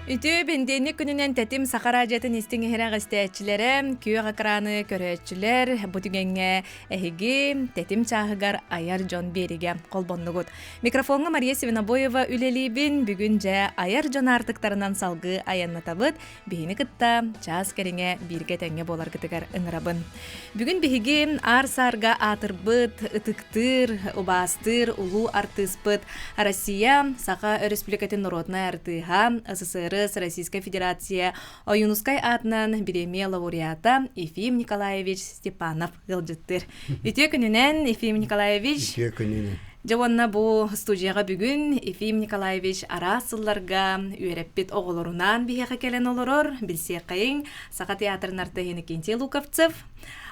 Үтүө бэндиэнньик күнүнэн Тэтим Саха радиотын истиҥ иһирэх истээччилэрэ, күөх экраны көрөөччүлэр, бу түгэҥҥэ эһиги Тэтим чааһыгар айар дьон биэригэ холбоннугут. Микрофоҥҥа Мария Свинобоева үлэлиибин. Бүгүн дьэ айар дьон аартыктарынан салгыы айаннатабыт. Биһини кытта чаас кэриҥэ бииргэ тэҥҥэ буоларгытыгар ыҥырабын. Бүгүн биһиги аар-саарга аатырбыт, ытыктыыр, убаастыыр улуу артыыспыт Россия Саха Өрөспүүбүлүкэтин норуодунай артыыһа, СССР Российскай Федерация Ойуунускай аатынан бириэмийэ лауреата Ефим Николаевич Степанов ыалдьыттыыр. Үтүө күнүнэн, Ефим Николаевич! Үтүө күнүнэн! Дьэ уонна бу студияҕа бүгүн Ефим Николаевич араас сылларга үөрэппит оҕолорунаан биһиэхэ кэлэн олорор, билсиэххэйиҥ Саха театрын артыыһа Иннокентий Луковцев,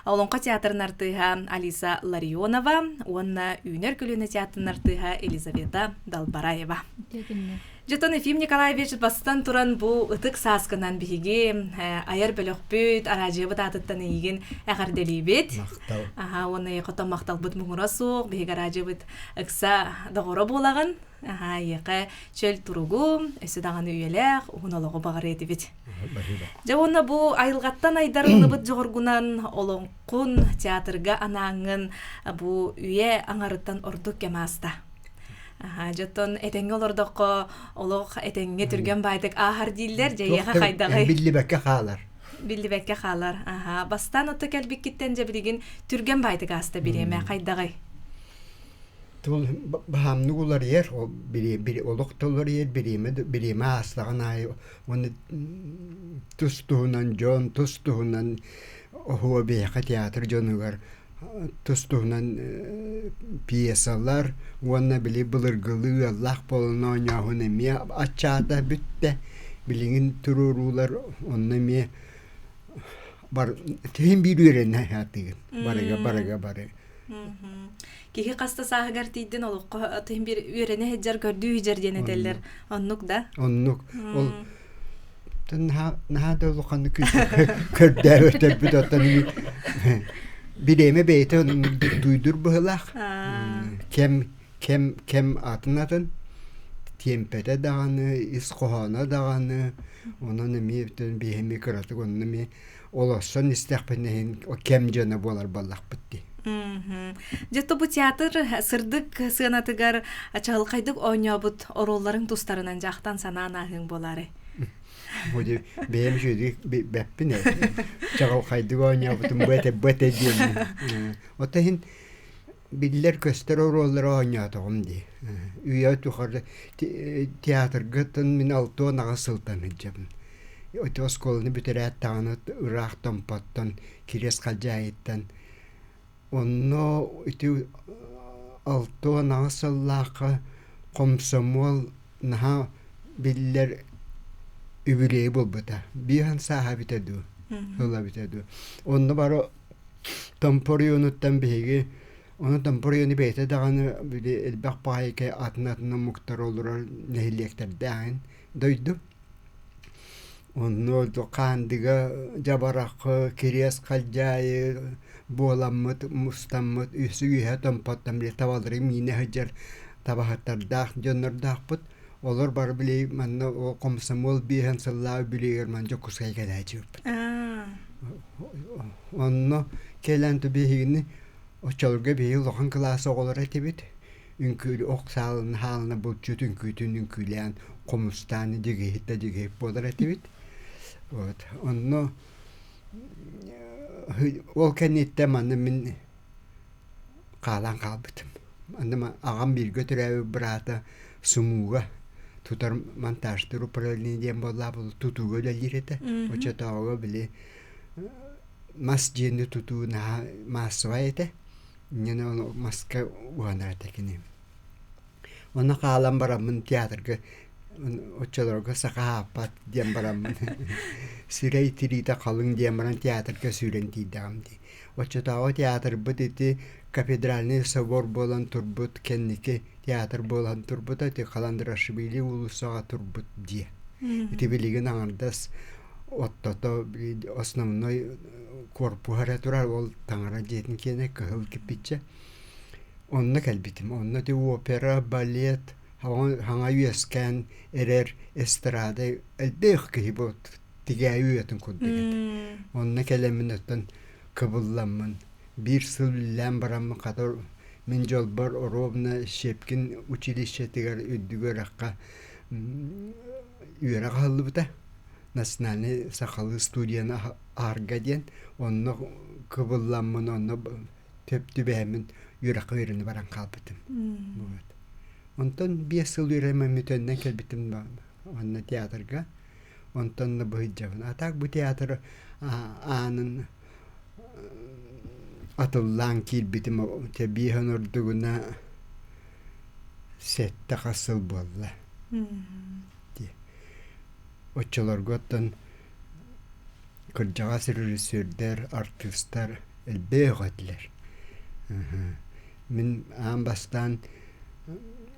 Олоҥхо театрын артыыһа Алиса Ларионова уонна Үүнэр көлүөнэ театрын артыыһа Елизавета Далбараева. Дьэ, Ефим Николаевич бастан туран бу ытык сааскынан биһиги айар бөлөхпүт, араадьыйабыт аатыттан эйигин эҕэрдэлиибит. Махтал. Аха, уонна эйиэхэ махталбыт муҥура суох, биһиги араадьыйабыт ыкса доҕоро буолаҕын. Аха, эйиэхэ чөл туругу, өссө даҕаны үйэлээх, уһун олоҕу баҕарыа этибит. Дьэ уонна бу айылҕаттан айдарыллыбыт дьоҕургунан олоҥхун театрга анааҥҥын бу үйэ аҥарыттан ордук кэм ааста. Дьоттон этэҥҥэ олордоххо олох этэҥҥэ түргэн баайдык ааһар дииллэр, дьэйиэхэ хайдаҕый? Биллибэккэ хаалар. Биллибэккэ хаалар. Аха. Бастаан отто кэлбиккиттэн дьэ билигин түргэн баайдык ааста бириэмэ хайдаҕый? Тул баһаамнык уларыйар, ол олох да уларыйар, бириэмэ бириэмэ аастаҕын аайы уонна тус туһунан дьон, тус туһунан оһуо биһиэхэ театр дьонугар тус-туһунан пьесалар уонна били былыргылыы ыаллаах буолан оонньооһун эмиэ аччаата бүттэ. Билигин туруоруулар онно эмиэ бар тиһин биир үөрэнэ сатыыгын барыга барыга бары. Киһи хаста сааһыгар тиийдин олоххо тиһин биир үөрэнэ сылдьар көрдүү сылдьар диэн этэллэр. Оннук да? Оннук. Ол наһаа да улаханнык көрдөөбөтөрбүт оттон бириэмэ бэйэтэ дуйдур быһылаах кэм кэм кэм атын атын тиэмпэтэ даҕаны ис хоһооно даҕаны онон эмиэ биһиэми кыратык онно эмиэ олорсон истэхпинэ иһин кэм дьоно буолар буоллахпыт дии. Дьэ бу театр сырдык сыанатыгар чаҕылхайдык оонньообут оруолларыҥ тустарынан дьаахтан санаан ааһыаҥ буолаарай? Бу бэйэм үчүгэйдик билбэппин ээ. Чаҕылхайдык оонньообутум бу этэ бу этэ диэммин. Оттон иһин биллэр-көстөр оруоллары оонньоотоҕум дии. Үйэ тухары театргыттан мин 68 сылтан сылдьабын. Ити оскуоланы бүтэрээт даҕаны ыраах Томпоттон, Кириэс Халдьаайыттан онно ити 68 сыллаахха хомсомуол наһаа биллэр үбүлүөйэ буолбута. Биэһэн сааһа эбитэ дуу, сыла эбитэ дуу. Онно бары Томпо оройуонуттан биһиги ону Томпо оройуону бэйэтэ даҕаны били элбэх баайка атын-атын омуктар олорор нэһилиэктэрдээҕин дойду. Онно Хаандыга, Дьабарахы, Кириэс Халдьаайы буоламмыт, мустаммыт үс үөһэ Томпоттон били табалары миинэ сылдьар табаһыттардаах дьоннордоохпут. Олор бары били манна комсомол биэһэн сыллаах үбүлүөйүгэр манна Дьокуускайга кэлээччибиппит. Онно кэлэн биһигини оччолорго биһиги улахан кылаас оҕолоро этибит. Үҥкүү ох саалын хаалына булчут үҥкүүтүн үҥкүүлээн хомустаан дьигиһит да дьигиһит буолар этибит. Вот. Онно ол кэнниттэн манна мин хаалан хаалбытым. Аны аҕам бииргэ төрөөбүт быраата Сумууга тутар монтажтыыр управление диэн буоллаах тутууга үлэлиир этэ. Оччотооҕуга били мас дьиэни тутуу наһаа маассабай этэ. Инньэ ону маска уһанар этэ кини. Онно хаалан бараммын театрга оччолорго саха аһааппат диэн бараммын сирэй тириитэ халыҥ диэн баран театрга сүүрэн тиийдэҕим дии. Оччотооҕу театрбыт ити кафедральный собор буолан турбут кэнники театр буолан турбута ити Халандрашвили уулуссаҕа турбут дьиэ. Ити билигин аҥардас оттото основной корпуһа эрэ турар ол таҥара дьиэтин киэнэ кыһыл кирпиччэ. Онно кэлбитим. Онно ити опера, балет, Хаҥа үөскээн эрэр эстрада элбэх киһи бу тигээйи үйэтин курдук этэ. Онно кэлэммин оттон кыбылламмын биир сыл үлэлээн бараммын хата мин дьолбор ровно Щепкин училищетыгар үрдүк үөрэххэ үөрэх аһыллыбыта. Национальнай сахалыы студияны аһарга диэн онно кыбылламмын онно төп түбэһэммин үөрэххэ үөрэнэ баран хаалбытым. Вот. Онтон 5 сыл үөрэммин төннөн кэлбитим онно театрга. Онтон да быһыйдьабын. А так бу театр аанын атыллаан киирбитим биэһин ордугуна сэттэ хас сыл буолла. Оччолорго оттон кырдьаҕас режиссердэр, артыыстар элбэх этилэр. Мин аан бастаан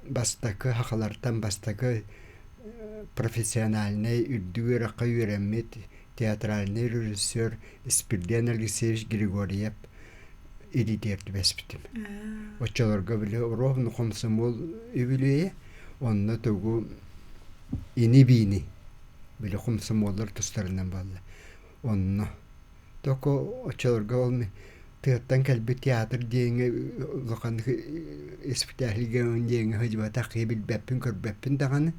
бастакы сахалартан бастакы профессиональнай үрдүк үөрэххэ үөрэммит театральнай режиссер Испирдиэн Алексеевич Григорьев илиитигэр түбэспитим. Оччолорго били ровно хомсомуол үбүлүөйэ, онно тугу ини-биини били хомсомуоллар тустарынан буолла. Онно токо оччолорго ол тыаттан кэлбит театр диэҥҥэ улаханнык испитээһилгэ диэҥҥэ сылдьыбатах киһи билбэппин көрбөппүн даҕаны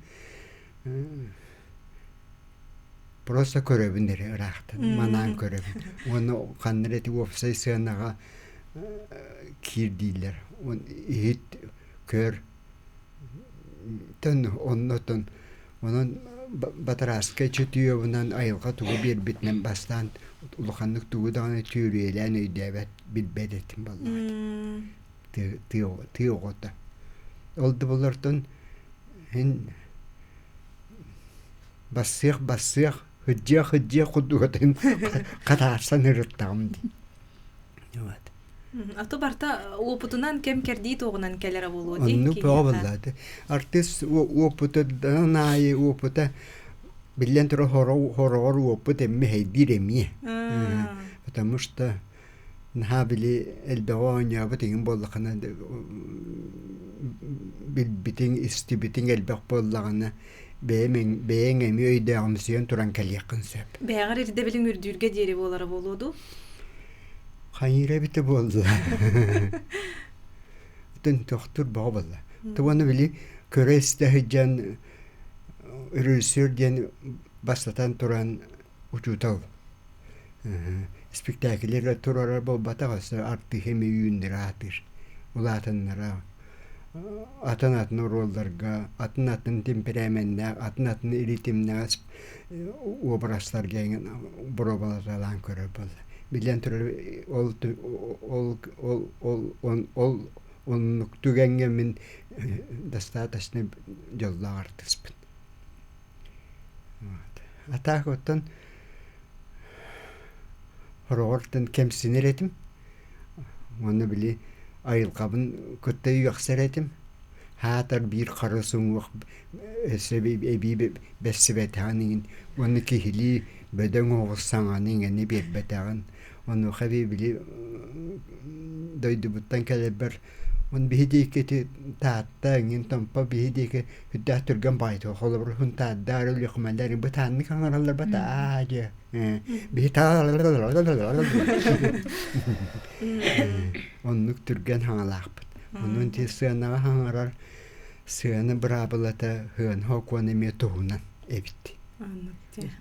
просто көрөбүн эрэ ыраахтан манаан көрөбүн уонна ханна эрэ ити уопсай сыанаҕа киир дииллэр иһит көр оннотон онон батарааскай чөтүөбүнэн айылҕа тугу биэрбитинэн бастаан улаханнык тугу даҕаны түөрүйэлээн өйдөөбөт билбэт этим буоллаҕа тыа оҕото ол да буоллартан һин бассыах бассыах һыддьыах һыддьыах курдугатын хатаарсан ырыттаҕым дии вот А то барта уопутунан кэм кэрдии туоҕунан кэлэрэ буолуо дии Оннук бөҕө буоллааты. Артыыс уопутун аайы уопута биллэн турар хороҕор уопут эмиэ хэйдиир эмиэ. Потому что наһаа били элбэҕи оонньообут иҥин буоллаххына билбитиҥ, истибитиҥ элбэх буоллаҕына бэйэҥ эмиэ өйдөөҕүмсүйэн туран кэлиэххин сөп. Бэйэҕэр ирдэбилиҥ үрдүүргэ диэри буолара буолуо дуу? Хайыыра эбитэ буолла. Тын тохтур бөҕө буолла. Туганы били көрө-истэ сылдьан режиссер диэн бастатан туран учуутал спектакльлэр турарар буолбатах өссө артыыһы эмиэ үүннэрэ аатыыр улаатыннара атын-атын оруолларга атын-атын темпераменнээх атын-атын ритмнээх уобарастарга эҥин боруобалаталаан көрөр буолла биллэн турар ол ол ол ол ол оннук түгэҥҥэ мин достаточно дьоллоох артыыспын а так оттон Хороҕортон кэмсинэр этим уонна били айылҕабын кытта үөхсэр этим. Хаатар биир харыс уҥуох өссө эбии бэссибэтэҕин иҥин уонна киһилии бөдөҥ оҕус саҥаны иҥэни биэрбэтэҕин. Онуоха эбии били дойдубуттан кэлэрбэр он биһи диэки ити Таатта эҥин Томпо биһи диэки үрдээх түргэн баҕайытык холобур Һунтаардар Өлүөхүмэлэр бытааннык аҥараллар бата аа дьэ биһи оннук түргэн хаҥалаахпыт онон ити сыанаҕа хаҥарар сыана быраабылата сыана сокуона эмиэ туһунан эбит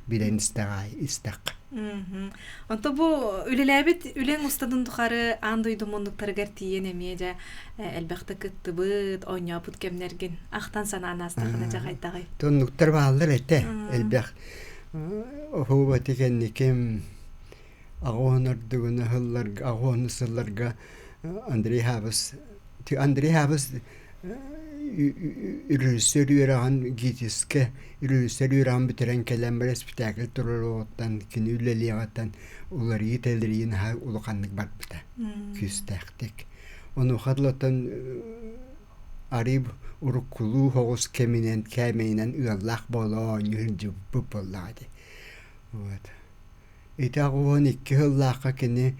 билэн истэҕэ истэххэ Онто бу үлэлээбит үлэҥ устатын тухары аан дойду муннуктарыгар тиийэн эмиэ дьэ элбэхтэ кыттыбыт, оонньообут кэмнэргин ахтан санаан аастаххына дьэ хайдаҕый? Тоннуктар бааллар этэ элбэх Оһуобати кэнниким аҕуһун ордугуна сылларга аҕуһун сылларга Андрей Хабыс Андрей Хабыс режиссер үөрэҕин ГИТИС-кэ режиссер үөрэҕин бүтэрэн кэлэн баран испитээкил туруоруоҕуттан кини үлэлиэҕиттэн уларыйыы-тэлэрийии наһаа улаханнык барбыта күүстээхтик. Онуоха дылыттан арыы уруккулуу соҕус кэминэн кээмэйинэн ыаллаах буола оонньуу сылдьыбыппыт буоллаҕа дии. Вот. Ити 82 сыллаахха кини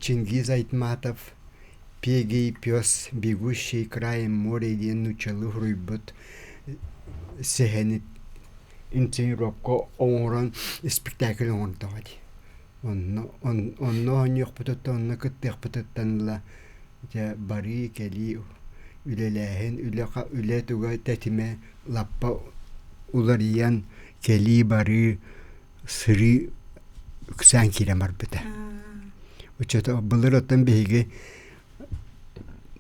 Чингиз Айтматов Пегий пес, бегущий краем моря диэн нууччалыы суруйбут сэһэни инсценировка оҥорон испиктээкил оҥордоҕо дии. Онно онно оонньуохпутуттан, онно кыттыахпытыттан ыла дьэ барыы-кэлии, үлэлээһин, үлэ үлэ туга тэтимэ лаппа уларыйан, кэлии-барыы, сырыы үксээн киирэн барбыта. Оччото былыр оттон биһиги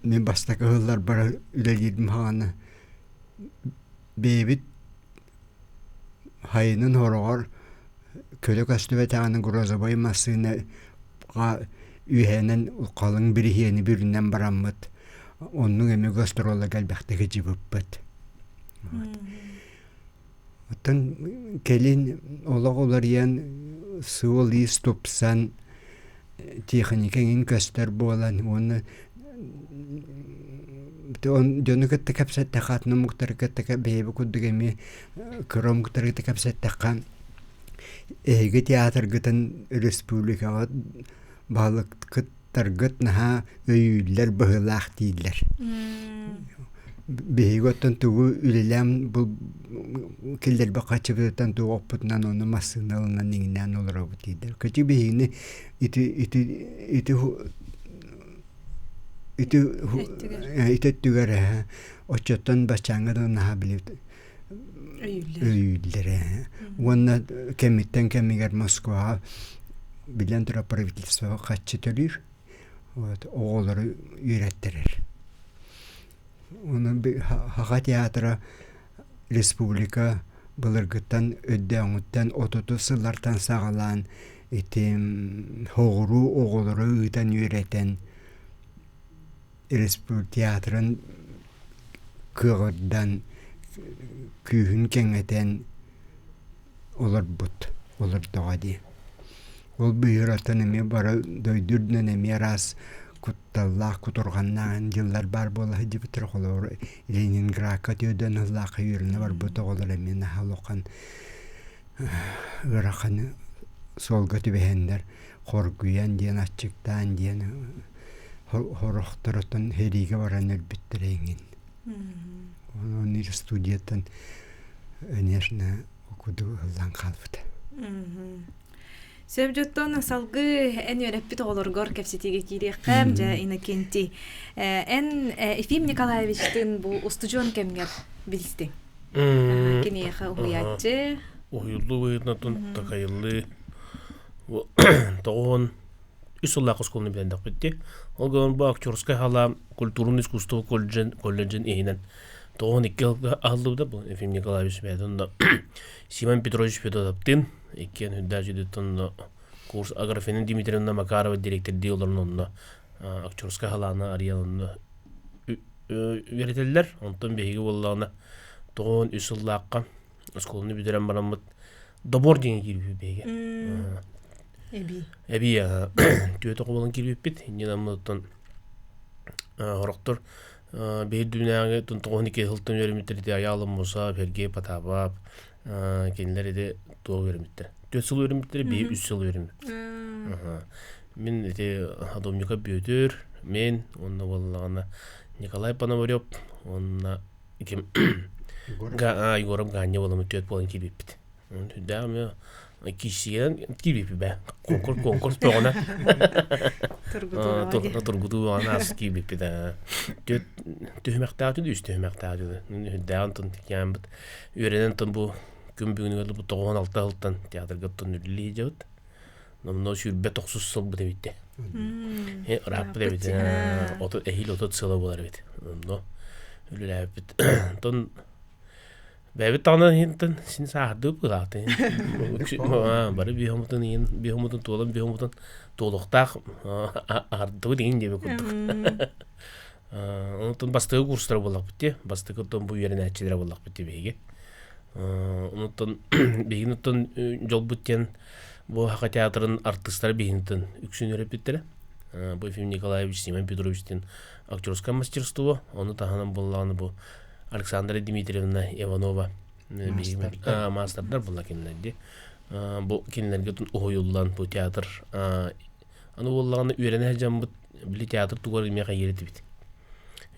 мин бастакы ыһылларбар үлэлиирим хаҕана бэйэбит Хайынын хороҕор көлө көстүбэтэҕинэ грозовой массыынаҕа үөһэнэн халыҥ бириһиэни бүрүнэн бараммыт оннук эмиэ гастролларга элбэхтик сылдьыбыппыт. Оттон кэлин олох уларыйан суол-иис тупсан тиэхиньикэ эҥин көстөр буолан уонна дьону кытта кэпсэттэххэ атын омуктары кытта бэйэбит курдук эмиэ кыра омуктары кытта кэпсэттэххэ эһиги театргытын республикаҕа баһылыккыттаргыт наһаа өйүүллэр быһыылаах дииллэр. Биһиги оттон тугу үлэлээн бу киллэрбит харчыбытыттан тугу оппутунан ону массыына ылынан иҥнээн олоробут дииллэр. Кычы биһигини ити ити ити ити ити өттүгэр оччоттон баччааҥҥа да наһаа билибит өйүүллэр уонна кэмиттэн кэмигэр Москваҕа билэн турар правительство харчы төлүүр вот оҕолору үөрэттэрэр. Онон Саха театра республика былыргыттан өйдөөҥүттэн отутус сыллартан саҕалаан ити соҕуруу оҕолору ыытан үөрэтэн театрын кыаҕырдан күүһүн кэҥэтэн олорбут олордоҕо дии. Ол быыһыраттан эмиэ бары дойду үрдүнэн эмиэ араас кутталлаах, кутурҕаннаах дьыллар баар буола сылдьыбыттар. Холобур, Ленинградка түөрдэн сыллаахха үөрэнэ барбыт оҕолор эмиэ наһаа улахан ыарахан суолга түбэһэннэр хоргуйан диэн, аччыктаан диэн сорохторуттан сэриигэ баран өлбүттэрэ эҥин. Онон студияттан конечно курдук ыһыллан хаалбыта. Сөп дьоттон салгыы эн үөрэппит оҕолоргор кэпсэтиигэ киириэххэ. Дьэ, Иннокентий, эн Ефим Николаевичтыын бу устудьуон кэмҥэр билистиҥ. Киниэхэ уһуйааччы. Уһуйуллуу быһыытынан такайыллыы тоҕуһун үс сыллаах оскуоланы билэндэхпит дии. Ол гынан бу актерскай халаам культурный искусство колледжин, колледжин иһинэн 92 аһыллыбыта бу Ефим Николаевич бэйэтин Симон Петрович Федотовтыын иккиэн үрдээх дьүдүттэн курс Аграфена Дмитриевна Макарова директордии олорон онно актерскай халааны арыйан онно үөрэтэллэр. Онтон биһиги буоллаҕына 93 сыллаахха оскуоланы бүтэрэн бараммыт добор диэн киирбиппит биһиги. Эбии. Эбии түөтэ оҕолон киирбиппит. Инньэ оттон хорохтор биһи дүнээҕи тунтоҕуһун икки сылтан үөрэммиттэр ити Айаалым Муса, Сергей Потапов кинилэр ити туох үөрэммиттэр. 4 сыл үөрэммиттэр, биһи 3 сыл үөрэммит. Мин ити Садовников Бүөтүр, мен уонна буоллаҕына Николай Пономарев уонна ким Егоров Ганя буоламмыт түөрт буолан киирбиппит. Үрдээх киирсиэн киирбиппит бээ. Конкурс конкурс бөҕөнө. Тургутуу бөҕөнө аас киирбиппит. Түөрт түһүмэхтээх үс түһүмэхтээх үрдээҕин онтон тикээммит үөрэнэн тон бу күн бүгүнүгэр бу 96 сылтан театрга тон үлэлии сылдьабыт. Номнуо 29 сылбыт эбит. Ырааппыт эбит. Отут эһиил 30 сыла буолар эбит. Онно үлэлээбиппит. Онтон бэйэбит даҕаны иһинтэн син сааһырдыы быһааты. Бары биһомутун иһин биһомутун туолан биһомутун туолуохтаах аһардыбыт иһин диэби курдук. Онтон бастакы курстара буоллахпыт дии. Бастакы оттон бу үөрэнээччилэрэ буоллахпыт дии биһиги. Онтон биһигин оттон дьолбут диэн бу Саха театрын артыыстара биһигинтэн үксүн үөрэппиттэрэ. Бу Ефим Николаевич, Симон Петрович диэн актерское мастерство, ону таһынан буоллаҕына бу Александра Дмитриевна Иванова маастардар буолла кинилэр дии. Бу кинилэргэ уһуйуллан бу театр аны буоллаҕына үөрэнэ сылдьаммыт. били театр тугар эмиэ хайыыр этибит.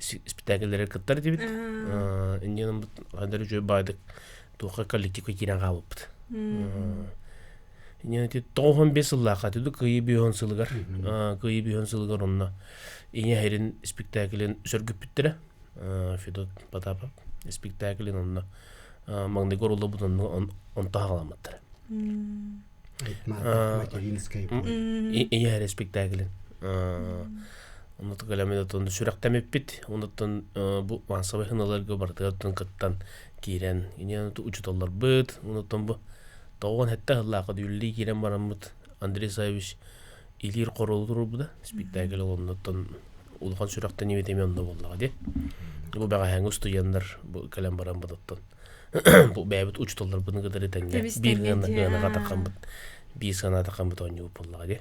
Спектакльлэри кыттар этибит. Инньэ хандар үчүгэй баайдык туохха коллективка киирэн хаалбыппыт. Инньэ ити 95 сыллаахха түдү Кыайыы биһон сылыгар Кыайыы биһон сылыгар онно Ийэ Хэрин спектаклин сөргүппүттэрэ. Федот Потапов спектаклин онно маҥнайгы оруллубут онно онто хаҕаламмыттара. Материнская Ийэ Хэрин спектаклин Онно кэлэммит оттон сүрэхтэмиппит. Онуттан бу массовай хыналарга барытыгар кыттан киирэн иньэ учууталларбыт, онуттан бу тоҕон хэтте сыллаахха дүүллии киирэн бараммыт Андрей Савич илиир хоруолу туруорбута. Спектакль оннуттан улахан сүрэхтэниибит эмиэ онно буоллаҕа дии. Бу бэҕэһээҥҥи устудьуоннар бу кэлэн баран оттон бу бэйэбит учууталларбытын кытары тэҥҥэ биир гына таххаммыт биир санаа таххаммыт оонньуубут буоллаҕа дии.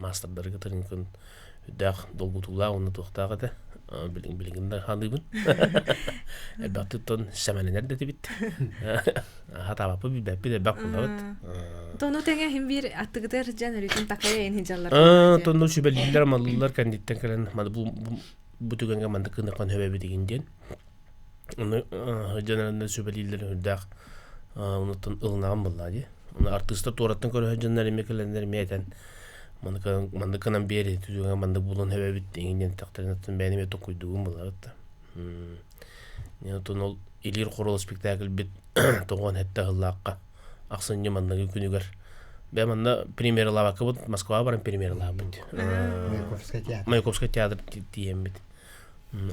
Маастардары кытары күн үрдээх долгутуулаах уонна туохтаах этэ. Билигин да хаалыыбын. Элбэхтиттэн сэмэлэнэр да этибит. Хатаабаппыт билбэппит элбэх буолабыт. Тону тэҥэ иһин биир аттыгытыгар дьан өрүтүн такайа ин хиджаллар. Тону сүбэлииллэр маллылар кэнниттэн кэлэн бу бу түгэҥҥэ маннык гыныхан хөбөбүт игин диэн. Ону дьоннорунан сүбэлииллэр үрдээх онуттан ылынаҕын буоллаа дии. Ону артыыстар туораттан көрө сылдьаннар эмиэ кэлэннэр эмиэ этэн маннык гынан биэр түгэҥҥэ маннык булан хөбөбүт иҥин диэн эттэхтэринэ бэйэни эмиэ токуйдугун булабыт да. Оттон ол Илиир Хоруол спектакльбит тоҕуон сэттэ сыллаахха ахсынньы манныгы күнүгэр бэйэм манна премьералаабаккабыт Москваҕа баран премьералаабыт. Маяковскай театр. Маяковскай театр тиийэммит.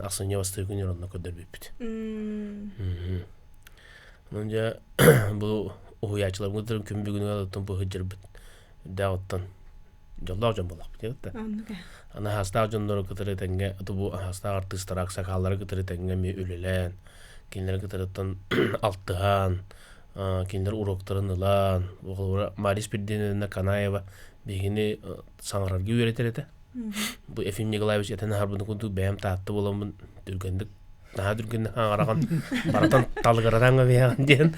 Ахсынньы бастакы күнүгэр онно көрдөрбүппүт. Онон дьэ бу уһуйааччыларбытын күн бүгүнүгэр оттон бу сылдьарбыт үрдээх оттон дьоллоох дьон буоллахпыт диэбит Аны аһаастаах дьоннору кытары тэҥҥэ бу аһаастаах артыыстара аксакааллары кытары тэҥҥэ эмиэ үлэлээн кинилэри кытарыттан алтыһан кинилэр уруоктарын ылан холобура Мария Спиридоновна Канаева биһигини саҥарарга үөрэтэр этэ Бу Ефим Николаевич этэн аһарбытын курдук бэйэм Таатта буоламмын түргэнник наһаа түргэнник хаҥараҕын барытын талыгыратан биһэҕин диэн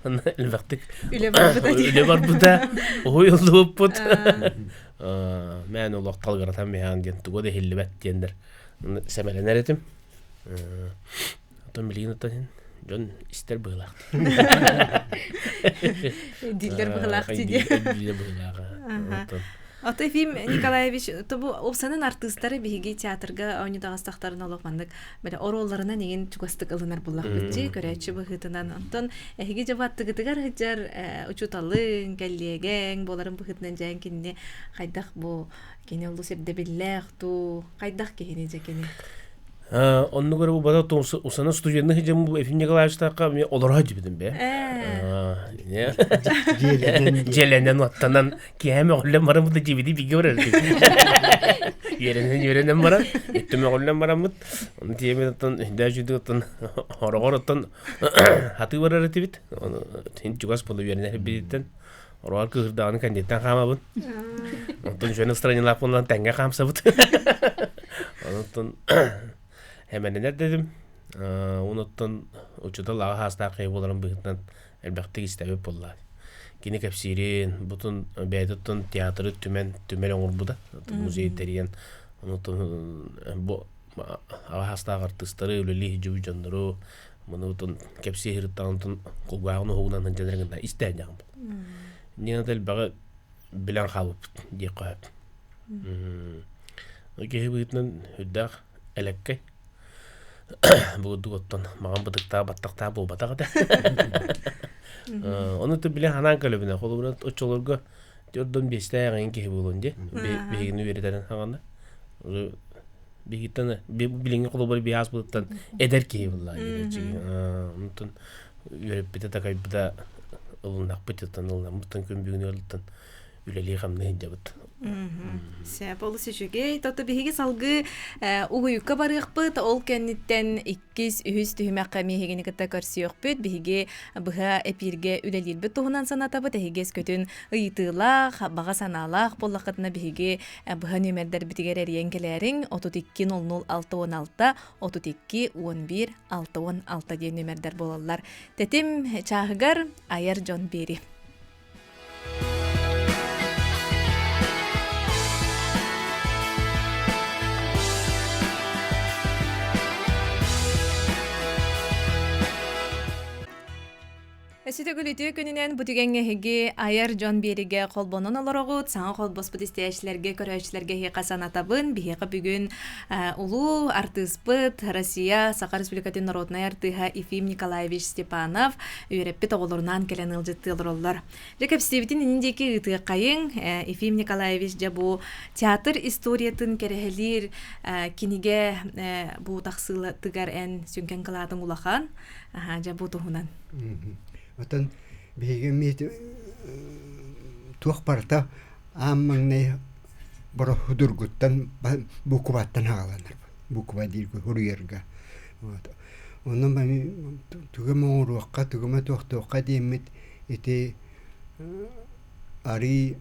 онно элбэхтик үлэ барбыта үлэ барбыта уһуйуллубуппут мээн олох талыгыратан биһэҕин диэн туга да иһиллибэт диэннэр сэмэлэнэр этим оттон билигин оттон дьон истэр быһыылаах Дииллэр быһыылаах дии. Дииллэр быһыылаах. Ото Ефим Николаевич, тобу опсанын артыыстары биһиги театрга оонньуу таҕыстахтарын олох маннык бile оруолларынан игин чугастык ылынар буллахпыт дии көрөөччү быһыытынан. Онтон эһиги дьабаттыгытыгар сылдьар учууталыҥ, кэллиэгэҥ буоларын быһыытынан дьээн кинини хайдах бу кини олус ирдэбиллээх туу, хайдах киһини дьэ кини? Оннук эрэ бата усана студенты сылдьан бу Ефим Николаевичтаахха эмиэ олоро сылдьыбытым бээ. Дьиэлэнэн оттонон киэһэ мөҕүллэн баран бу да дьиэбити бигэ барар Үөрэнэн үөрэнэн баран өттө мөҕүллэн бараммыт ону тиэмин оттон үрдээ дьүдү оттон хороҕор оттон хатыы барар этибит ону чугас буола үөрэнэр бириттэн Ороҕор кыыһырдаҕына кэнниттэн хаамабын. Онтон үчүгэй настроениелаах буолан тэҥҥэ хаамсабыт. Онтон эмэнэнэр дедим. Онуттан учуутал аҕа саастаах киһи буоларын быһыытынан элбэхтик истэбит буолла. Кини кэпсиирин, бутун бэйэтиттэн театры түмэн түмэл оҥорбута. Музей тэрийэн, онуттан бу аҕа саастаах артыыстары, үлэлии сылдьыбыт дьоннору, муну кэпсии сырыттаҕын кулгааҕын уһугунан сылдьан гына истээн дьаҕым. Нина элбэҕи билэн хаалбыппыт диэххэ сөп. Киһи быһыытынан үрдээх элэккэй. Бугурдук оттон маҕан бытыктаах баттахтаах буолбатах этэ. Ону ты билэн ханаан көлөбүнэ холобура оччолорго төрдөн биэстээх эҥин киһи буолуон дии. Биһигини үөрэтэрин хаҕана. Биһигиттэн билиҥҥи холобура биһаас быттан эдэр киһи буолла. Онтон үөрэппитэ такайбыта ылыннахпыт ылынаммыттан күн бүгүн ыалыттан үлэлии-хамныы сылдьабыт. Сөп, олус үчүгэй. Тото биһиги салгыы угуйукка барыахпыт. Ол кэнниттэн иккис, үһүс түһүмэххэ миһигини кытта көрсүөхпүт. Биһиги быһа эпииргэ үлэлиирбит туһунан санатабыт. Эһиги өскөтүн ыйытыылаах, баҕа санаалаах буоллаххытына биһиги быһа нүөмэрдэрбитигэр эрийэн кэлээриҥ. 32 00 66 32 11 66 диэн нүөмэрдэр буолаллар. Тэтим чааһыгар айар дьон биэри. Өссө төгүл үтүө күнүнэн бу түгэҥҥэ эһиги айар дьон биэригэ холбонон олороҕут. Саҥа холбоспут истээччилэргэ, көрөөччүлэргэ эһиэхэ санатабын. Биһиэхэ бүгүн улуу артыыспыт Россия Саха Республикатын народнай артыыһа Ефим Николаевич Степанов үөрэппит оҕолорунаан кэлэн ыалдьыттыы олороллор. Дьэ кэпсиэбитин иннин диэки ыытыаххайыҥ. Ефим Николаевич дьэ бу театр историятын кэрэһэлиир кинигэ бу тахсыылатыгар эн сүҥкэн кылаатыҥ улахан. Дьэ бу туһунан. Оттон биһиги эмиэ туох барыта аан маҥнай бороһудургуттан букваттан аҕаланар буква дииргэ суруйарга. Вот. Онон тугу эмэ оҥоруохха, тугу эмэ туохтуохха диэммит ити арыы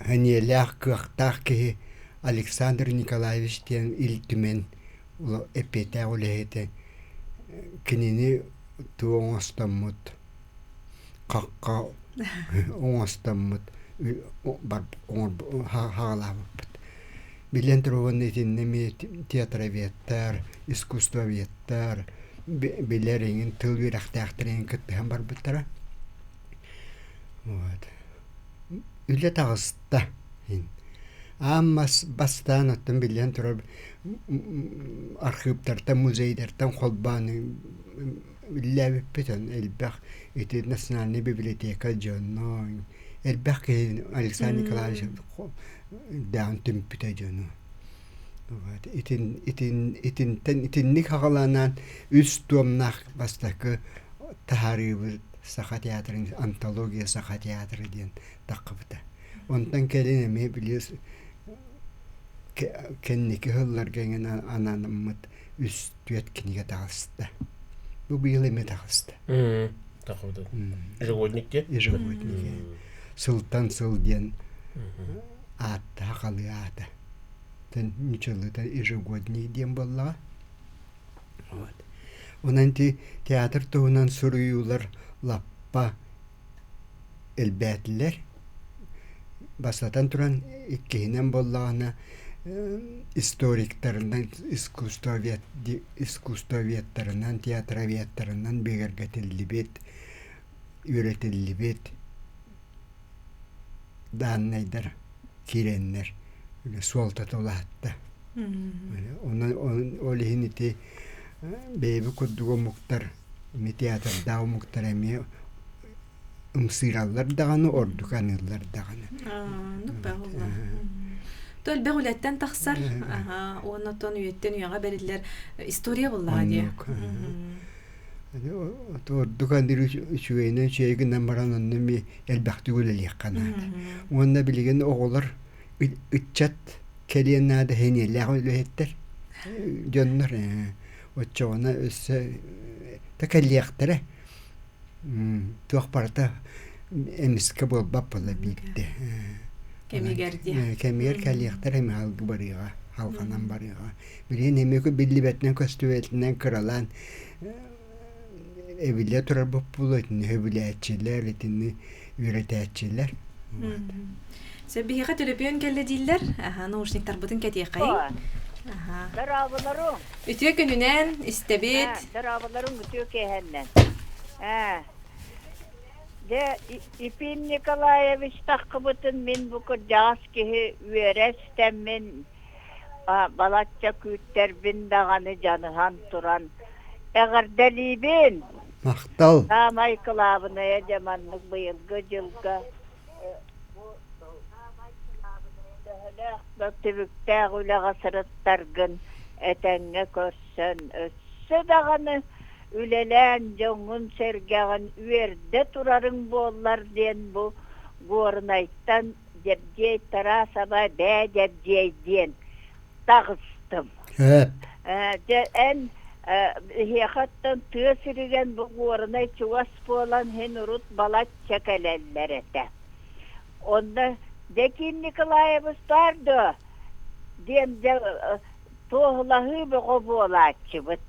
сэниэлээх, кыахтаах киһи Александр Николаевич диэн Ил Түмэн эппиэттээх үлэһитэ кинини тугу оҥостоммут хахха оҥостоммут хаҕалаабыппыт. Биллэн турар уонна итиннэ эмиэ театроведтар, искусствоведтар билэр эҥин тыл үөрэхтээхтэрин кыттыһан барбыттара. Вот. Үлэ таҕыста. Аан мас бастаан оттон биллэн турар архыыптартан, музейдартан холбоон үлэлээбиппит элбэх ити национальнай библиотека дьоно элбэх киһи Александр Николаевич даан түмпүтэ дьону. Вот итин итин итинтэн итинник хаҕаланаан үс туомнаах бастакы таһаарыыбыт Саха театрын антология Саха театра диэн таххыбыта. Онтон кэлин эмиэ били кэнники сылларга эҥин анаммыт үс түөрт кинигэ таҕыста. Бу быйыл эмиэ таҕыста. Тахыбыта. Ежегодник диэн? Ежегодник. Сылтан сыл диэн аатта сахалыы аата. Нучалыыта ежегодник диэн буоллаҕа. Вот. Онон ити театр туһунан суруйуулар лаппа элбээтилэр. Бастатан туран, иккиһинэн буоллаҕына, историктарынан, искусствовед, искусствоведтарынан, театроведтарынан бигэргэтиллибит, үөрэтиллибит дааннайдар киирэннэр суолтата улаатта. Онон ол иһин ити бэйэбит курдук омуктар, эмиэ театрдаах омуктар эмиэ ымсыыраллар даҕаны, ордук аныыллар даҕаны. То элбэх үлэттэн тахсар, уонна оттон үйэттэн үйэҕэ бэриллэр история буоллаҕа дии. Ордук аныыр үчүгэйинэн үчүгэй гынан баран онно эмиэ элбэхтик үлэлиэххэ наада. Уонна билигин оҕолор ыччат кэлиэн наада сэниэлээх үлэһиттэр дьоннор оччоҕуна өссө да кэлиэхтэрэ туох барыта эмискэ буолбат буолла биирдэ кэмигэр диэ кэмигэр кэлиэхтэрэ эмиэ алгы барыаҕа алҕанан барыаҕа билигин эмиэ биллибэтинэн көстүбэтинэн кыралаан эбиллэ турар буолуо итини сөбүлээччилэр итини үөрэтээччилэр Сөп биһиэхэ төлөпүөн кэллэ дииллэр. Аха, наушниктарбытын кэтиэхэйиҥ. Аха. Дорооболоруҥ. Үтүө күнүнэн истэбит. Дорооболоруҥ үтүө киэһэннэн. Дьэ, Ефим Николаевич таххыбытын мин бу кырдьаҕас киһи үөрэ истэммин, балачча күүттэрбин даҕаны дьаныһан туран эҕэрдэлиибин. Махтал. Саамай кылаабынайа дьэ маннык быйылгы дьылга Төһөлөөх да түбүктээх үлэҕэ сырыттаргын этэҥҥэ көрсөн, өссө даҕаны үлэлээн дьоҥҥун-сэргэҕин үөрдэ турарыҥ буоллар диэн бу Горнайтан Дьэбдьиэй Тарасова бээ Дьэбдьиэй диэн таҕыстым. Дьэ эн биһиэхэттэн тыа сиригэр бу Горнай чугас буолан иһин урут балачча кэлэллэр этэ. Онно Дьэкиим Николаевич баар дуо? диэн дьэ туоһулаһыы бөҕө буолааччыбыт.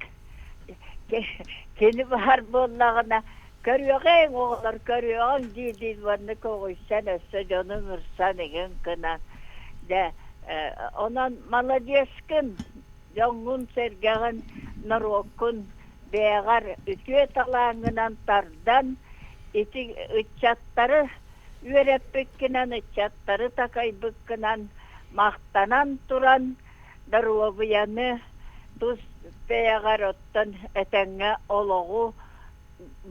Кини баар буоллаҕына көрүөҕүҥ оҕолор көрүөҕүҥ дии-дии маннык көҕүйсэн өссө дьону ыҥырсан игин гынан дьэ онон маладьыаскын дьоҥҥун-сэргэҕин норуоккун Бэйэҕэр үтүө талааҥҥынан тардан ити ыччаттары үөрэппиккинэн, ыччаттары такайбыккынан махтанан туран доруобуйаны тус бэйэҕэр оттон этэҥҥэ олоҕу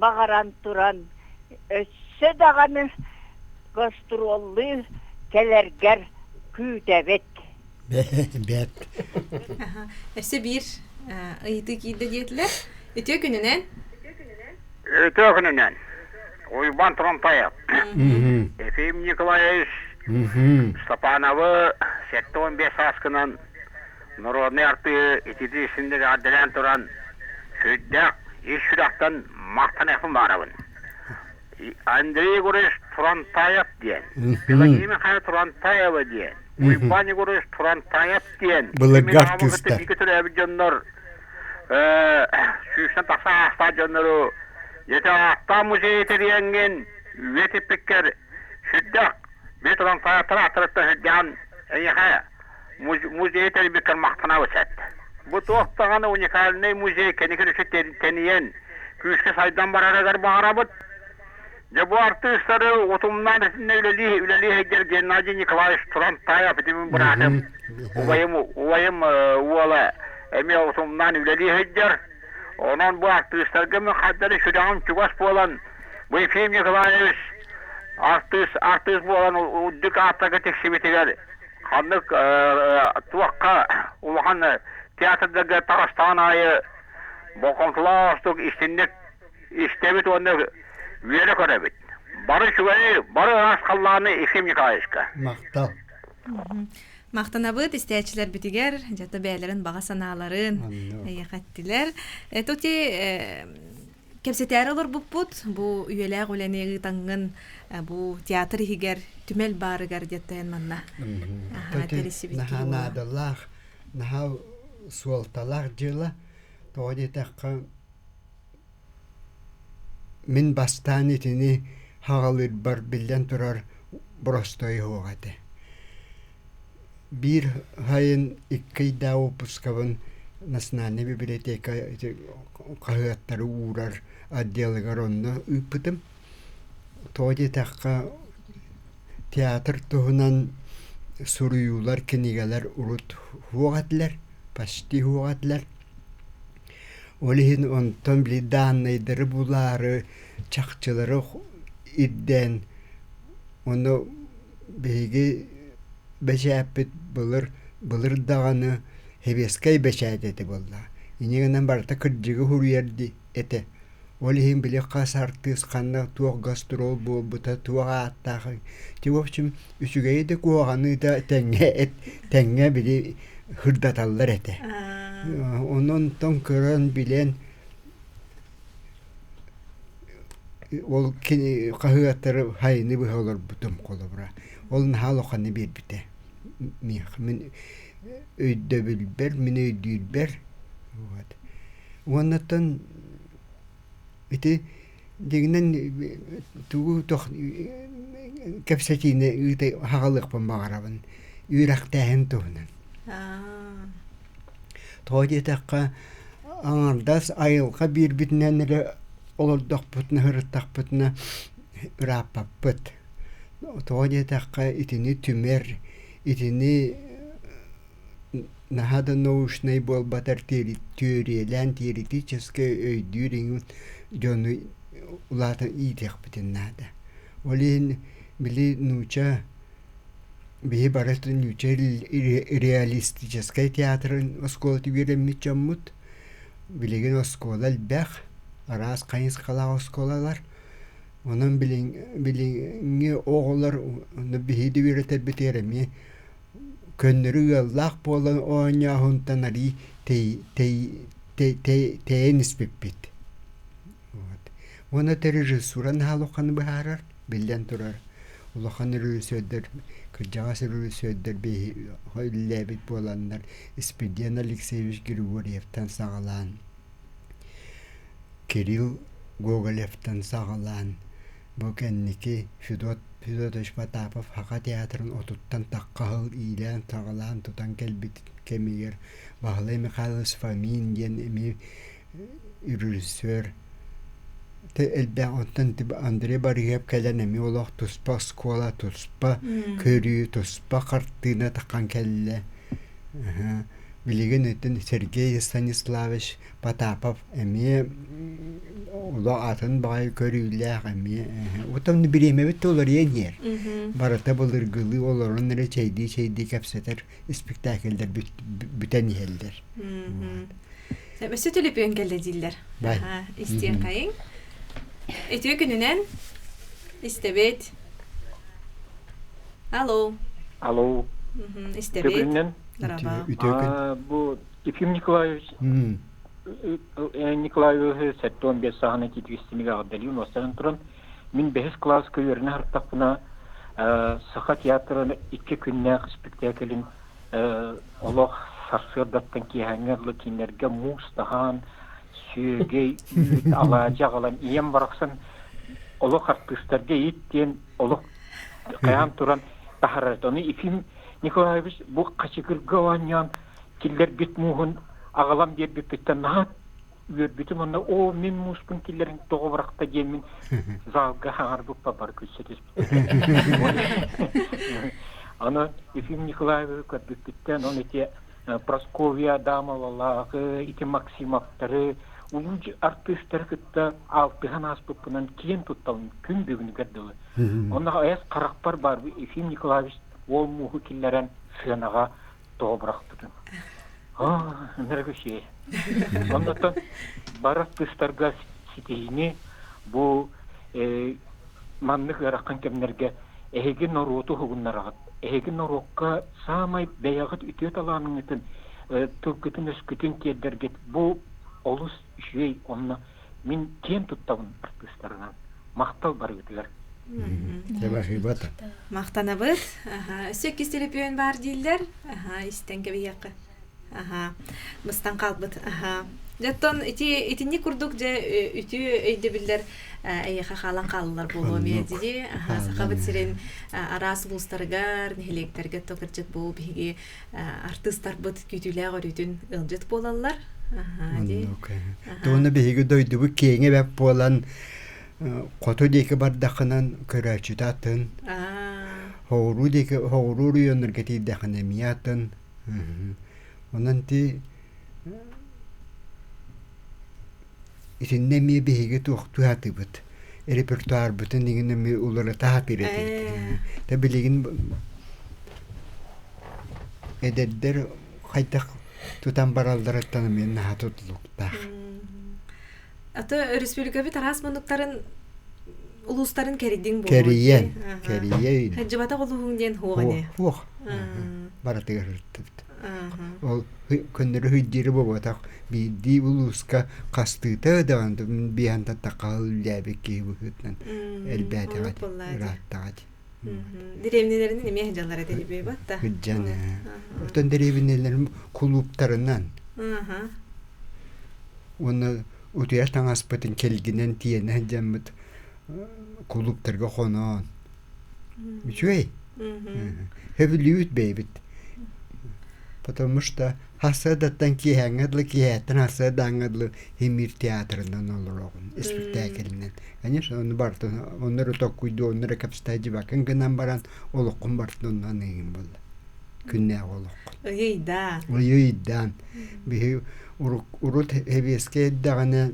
баҕаран туран өссө даҕаны гастроллыы кэлэргэр күүтэбит. Бэт. Өссө биир ыйытыы киирдэ диэтилэр. Үтүө күнүнэн. Үтүө күнүнэн. Уйбан Тронтаев. Ефим Николаевич Степановы 75 сааскынан народный артыы итити исинник аадалаан туран сүрдээх ис сүрэхтэн махтаныахпын баарабын. Андрей Егорович Турантаев диэн, Пелагея Михайловна Турантаева диэн, Уйбаан Егорович Турантаев диэн Былыргы артыыстар. Бииргэ төрөөбүт дьоннор сүүстэн тахса аастаах дьоннору дьэтэ ааттаах музей тэрийэҥҥин үйэтиппиккэр сүрдээх били Турантаевтар ааттарыттан сүрдээҕин эйиэхэ музей тэрийбиккэр махтанабыт эт. Бу туох даҕаны уникальнай музей кэнники өссө тэнийэн күүскэ сайдан барарыгар баҕарабыт. Дьэ бу артыыстары утумнаан итиннэ үлэлии үлэлии сылдьар Геннадий Николаевич Турантаев итимин быраатым убайым убайым уола эмиэ утумнаан үлэлии сылдьар. Онон бу артыыстарга мин хардары сүрэҕим чугас буолан бу Ефим Николаевич артыыс артыыс буолан үрдүк ааттарга тиксибитигэр ханнык туохха улахан театрдарга таҕыстаҕын аайы болҕомтолоохтук истинник истэбит уонна үөрэ көрөбүт. Бары үчүгэйи, бары ыраас халлааны Ефим Николаевичка. Махтал. Махтанабыт истээччилэрбитигэр, дьата бэйэлэрин баҕа санааларын эйэхэттилэр. Тути кэпсэтээри олорбуппут бу үйэлээх үлэни ыытаҥҥын бу театр иһигэр түмэл баарыгар диэттэн манна наһаа наадалаах наһаа суолталаах дьыала тоҕо диэтэххэ мин бастаан итини хаҕалыырбар биллэн турар боростуой суох этэ Биир сайын икки ыйдаах уоппускабын Национальнай библиотека ити хаһыаттары уурар отделыгар онно ыыппытым. Тоҕо диэтэххэ, театр туһунан суруйуулар, кинигэлэр урут суох этилэр, почти суох этилэр. Ол иһин онтон били дааннайдары булаары, чахчылары ирдээн, ону Биһиги бэчээппит былыр былыр даҕаны сэбиэскэй бэчээт этэ буолла. Инньэ гынан барыта кырдьыгы суруйар этэ. Ол иһин били хас артыыс ханна туох гастрол буолбута, туох ааттаах ити в общем үчүгэйи да куһаҕаны да тэҥҥэ тэҥҥэ били сырдаталлар этэ. Онон онтон көрөн билэн Ол кини хаһыаттары хайыны быһа олорбутум холобура. Ол наһаа улаханы биэрбитэ миэхэ. Мин өйдөбүлбэр, мин өйдүүрбэр. Вот. Уоннаттан ити дьиҥинэн тугу тох кэпсэтиини ыыта хаҕалыахпын баҕарабын үөрэхтээһин туһунан. Тоҕо диэтэххэ, аҥардас айылҕа биэрбитинэн эрэ олордохпутуна, сырыттахпытына ырааппаппыт. Тоҕо диэтэххэ, итини түмэр, итини наһаа да научнай буолбатар түөрүйэлээн теоретически өйдүүр иҥин дьону улаатан иитиэхпитин наада. Ол иһин били нуучча Биһи бары нуучча реалистическай театрын оскуолата үөрэммит дьоммут. Билигин оскуола элбэх, араас хайысхалаах оскуолалар. Онон билиҥҥи оҕолор биһиги да үөрэтэрбитигэр эмиэ көннөрү ыаллаах буолан оонньооһунтан арыый тэйэн испиппит. Уонна режиссура наһаа улаханы быһаарар, биллэн турар, улахан режиссердэр, кырдьаҕас режиссердэр үлэлээбит буоланнар Испирдиэн Алексеевич Григорьевтан саҕалаан, Кирилл Гоголевтан саҕалаан, бу кэнники Федот Федотович Потапов Саха театрын отуттан тахха сыл иилээн-саҕалаан тутан кэлбит кэмигэр Баһылай Михайлович Фомин диэн эмиэ. режиссер элбэх онтон Андрей Барыһыап кэлэн эмиэ олох туспа оскуола, туспа көрүү, туспа хартыына таххан кэллэ. Билигин өттүн Сергей Станиславович Потапов эмиэ олох атын баҕайы көрүүлээх эмиэ. Отон бириэмэбит да уларыйан иһэр. Барыта былыргылыы олорон эрэ чэйдии-чэйдии кэпсэтэр испиктээкиллэр бүтэн иһэллэр. Өссө төлөпүөн кэллэ дииллэр. Истиэххэйиҥ. Үтүө күнүнэн истэбит. Алло. Алло. Истэбит. Үтүө күнүнэн. Үтүө күн. Бу Ефим Николаевич Николаевиһы 75 сааһынан киитигистинигэ аҕырдалыын уостарын туран мин бэһис кылааска үөрэнэ сырыттахпына Саха театрын икки күннээх спектаклин олох сарсыардаттан киэһээҥҥэ дылы кинилэргэ муус таһаан, сүөгэй, үүт, алаадьы аҕалан ийэм барахсан олох артыыстарга иит диэн олох хайаан туран таһарар. Ону Ефим Николаевич бу хачыгырга оонньоон киллэрбит мууһун аҕалан биэрбиппиттэн наһаа үөрбүтүм уонна оо мин мууспун киллэрин тоҕо бырахта диэммин залга хаҥарбыппа бары күлсэ Аны Ефим Николаевы көрбүппүттэн он ити Прасковья Адамовалааҕы, ити Максимовтары, улуу артыыстары кытта алтыһан ааспыппынан киэн туттабын күн бүгүнүгэр дылы. Онно айас харахпар бар Ефим Николаевич уол мууһу киллэрэн сыанаҕа тоҕо бырахпытын. Аа, ынырык үчүгэй. Оннуттан бары артыыстарга ситиһиини бу маннык ыарахан кэмнэргэ эһиги норуоту уһугуннараҕыт. Эһиги норуокка саамай бэйэҕит үтүө талааныҥҥытын, тылгытын-өскүтүн тиэрдэргит бу олус үчүгэй. Онно мин киэн туттабын артыыстарынан. Махтал барыгытыгар. Спасибо. Махтанабыт. Өссө иккис төлөпүөн баар дииллэр. Истэн кэбиһиэххэ. Быстан хаалбыт. Дьоттон ити итинник курдук дьэ үтүө өйдөбүллэр эйиэхэ хаалан хааллылар буолуо эмиэ дии. Сахабыт сирин араас улуустарыгар, нэһилиэктэргэ то кырдьык бу биһиги артыыстарбыт күүтүүлээх өрүүтүн ыалдьыт буолаллар. Туона биһиги дойдубут киэҥэ бэп буолан хоту диэки бардаххынан көрөөччүтэ атын, хоҕуруу диэки хоҕуруу оройуоннарга тиийдэххинэ эмиэ атын. Онон ти итиннэ эмиэ биһиги туохтуу сатыыбыт репертуарбытын игин эмиэ уларыта сатыыр этибит. Тэ билигин эдэрдэр хайдах тутан баралларыттан эмиэ наһаа тутулуктаах. Аты республикабыт араас муннуктарын улуустарын кэрийдиҥ буолуо. Кэрийэн, кэрийэн. Сылдьыбатах улууһуҥ диэн хуох ини. Хуох. Барытыгар сырыттыбыт. Ол көннөрү сыдьыыры буолбатах биирдии улууска хастыыта даҕаны биэһэн таттахха үлэлээбит киһи быһыытынан элбээтэҕэ ырааттаҕа дии. Дэриэбинэлэринэн эмиэ сылдьаллар этэ дии да. Сылдьан Оттон дэриэбинэлэрим кулууптарынан Уонна утуйар таҥаспытын кэлгинэн тиэнэ сылдьаммыт кулууптарга хоноон. Үчүгэй. Сөбүлүүбүт бэйэбит. Потому что сарсыардаттан киэһээҥҥэ дылы, киэһээттэн сарсыардааҥҥа дылы Химир театрынан олороҕун, испиктээкилинэн. Конечно, ону барытын онно эрэ токкуйдуу, онно эрэ кэпсэтэ дьыбакын гынан баран олоххун барытын онно аныыгын буолла. Күннээҕи олоххун. Ыйыйдаан. Ыйыйдаан. Биһи урут сэбиэскэй эрдэҕинэ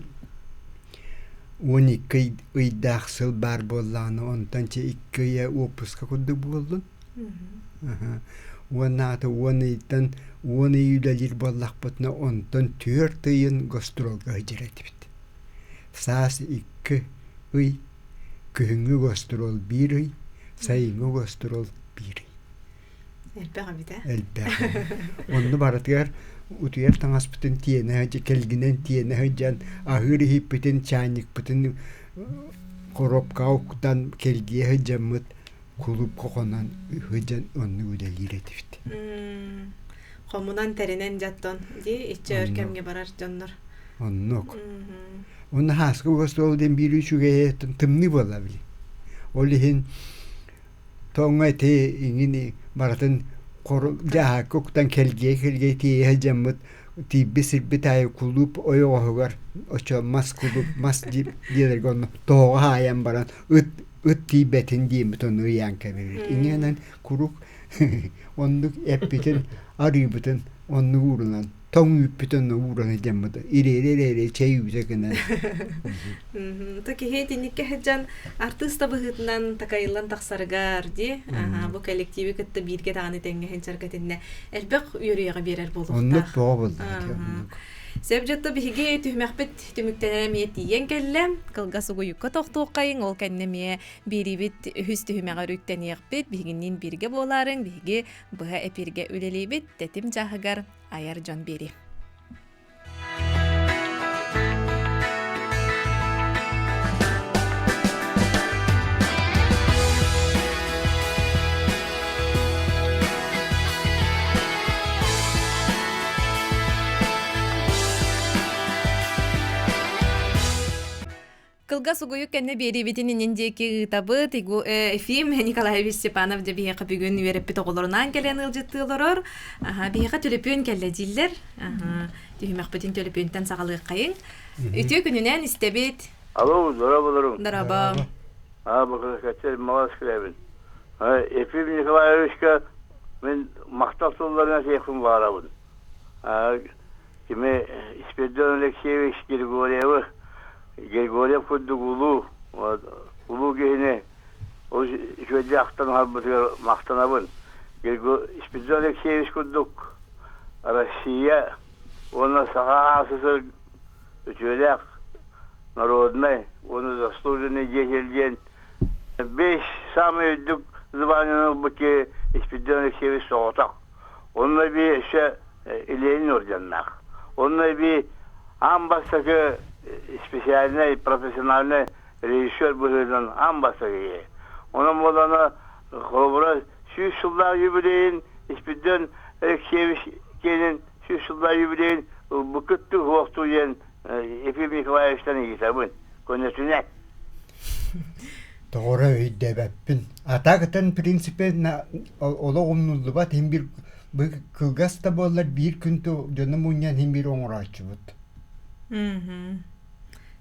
12 ыйдаах сыл баар буоллаҕына, онтон чэ икки ыйа уоппуска курдук буоллун. Уонна аата уон ыйтан уон ый үлэлиир буоллахпытына, онтон түөрт ыйын гастролга сылдьар этибит. Саас икки ый, күһүҥҥү гастрол биир ый, сайыҥҥы гастрол биир ый. Элбэх эбит ээ. Элбэх. Онно барытыгар утуйар таҥаспытын тиэнэ сылдьан, кэлгинэн тиэнэ сылдьан, аһыыр иһиппитин, чаанньыкпытын коробкаҕа уктан кэлгийэ сылдьаммыт кулуупка хонон сылдьан оннук үлэлиир этибит. Хомунан тэринэн дьаттон дии иччэ өр кэмҥэ барар дьоннор. Оннук. Онно хааска угас диэн биир үчүгэйэ тымныы буолла били. Ол иһин Тоҥҥо ити иҥин барытын дьааһыкка уктан кэлгиэ-кэлгиэ тиэйэ сылдьаммыт. Тиийбит сирбит аайы кулууп ойоҕоһугар очо мас кулууп мас диэлэргэ онно тоһоҕо хаайан баран ыт ыт тиийбэтин диэммит ону ыйаан кэбиһэбит. Инньэ куруук оннук эппитин арыыбытын оннук уурунан тоҥ үүппүтүн ууран илдьэммит ириэри-ириэри чэй үүтэ гынан То киһи итинниккэ сылдьан артыыс да быһыытынан такайыллан тахсарыгар дии бу коллективи кытта бииргэ даҕаны тэҥҥэ сылдьарга итиннэ элбэх үөрүйэҕи биэрэр буолуохтаах. Оннук тоҕо буолла Сөп дьотто биһиги түһүмэхпит түмүктэнэр эмиэ тиийэн кэллэ. Кылгас угуйукка тохтуоххайыҥ, ол кэннэ эмиэ биэриибит үһүс түһүмэҕэр үктэниэхпит. Биһигинниин бииргэ буолаарыҥ, биһиги быһа эпииргэ үлэлиибит. Тэтим чааһыгар айар дьон биэрии. Кылгас угуйук кэннэ биэриибитин иннин диэки ыытабыт. Ефим Николаевич Степанов дьэ биһиэхэ бүгүн үөрэппит оҕолорунаан кэлэн ыалдьыттыы олорор. Биһиэхэ төлөпүөн кэллэ дииллэр. Түһүмэхпитин төлөпүөнтэн саҕалыаххайыҥ. Үтүө күнүнэн истэбит. Алло, здорово, Здорово. А, Бакыркаччы малас кэлэбин. Ефим Николаевичка мин махтал тылларынан сиэхпин баҕарабын. Кими Спиридон Алексеевич Григорьевы Григорьев курдук улуу улуу киһини ол үчүгэйдик ахтан аһарбытыгар махтанабын. Спиридон Алексеевич курдук Россия уонна Саха АССР үтүөлээх народнай уонна заслуженный деятель диэн бэс самый үрдүк званиены ылбыт киһи Спиридон Алексеевич соҕотох. Онно эбии өссө Ленин орденнаах. Онно эбии аан бастакы специальнай, профессиональнай режиссер быһыытынан аан бастакы киһи. Онон буолана холобура сүүс сыллаах юбилейин Испирдион Алексеевич киэнин сүүс сыллаах юбилейин ылбыккыт туһуохтуу диэн Ефим Николаевичтан ыйытабын. Көнөтүнэн. Тоҕоро өйдөөбөппүн. Атаакытын принципе олох умнуллубат иһин биир кылгас да буоллар биир күн дьону мунньан иһин биир оҥорооччубут.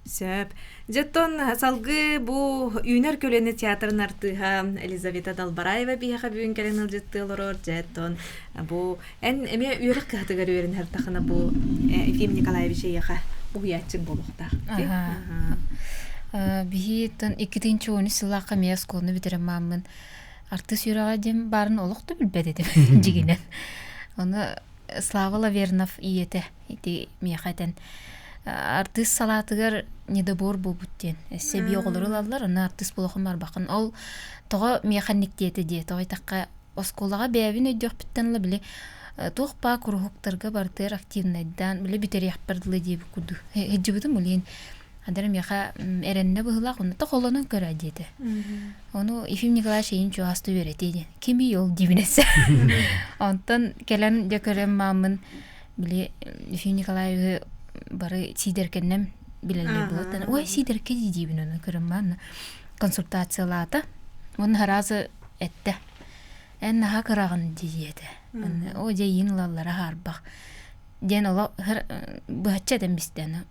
Сөп. Дьэ, оттон салгыы бу Үүнэр көлүөнэ театрын артыыһа Елизавета Далбараева биһиэхэ бүгүн кэлэн ыалдьыттыы олорор. Дьэ, оттон бу эн эмиэ үөрэх кыһатыгар үөрэнэр тахына бу Ефим Николаевич эйиэхэ уһуйааччыҥ буолуохтаах. Биһи тон иккитинчи уон сыллаахха эмиэ оскуоланы бүтэрэн мааммын артыыс үөрэҕэ диэн баарын олох да билбэт этим дьигинэн. Ону Слава Лавернов ийэтэ ити миэхэ этэн артыыс салаатыгар недобор буолбут диэн өссө эбии оҕолору ылаллар онно артыыс буолуохун барбаххын ол тоҕо миэхэ инник диэтэ диэ тоҕо этахха оскуолаҕа бэйэбин өйдүөхпүттэн ыла били туох баа куруһуктарга барытыгар активнайдаан били бүтэриэхпэр дылы диэбит курдук сылдьыбытым улиин Андар миэхэ эрэннэ быһыылаах онно холонон көрөө диэтэ ону Ефим Николаевич эйин чугаста үөрэтиэ диэн кимий ол диибинэсэ онтон кэлэн дьэ көрөн мааммын били Ефим Николаевиһы бары сиидэркэннэм билэллэр буолаттан ой сиидэркэ дии диибин ону көрөн маанна консультациялаата уонна сразу эттэ эн наһаа кыраҕын диэтэ о дьэ иин ылаллара хаарбах диэн оло быһаччы этэн бистэ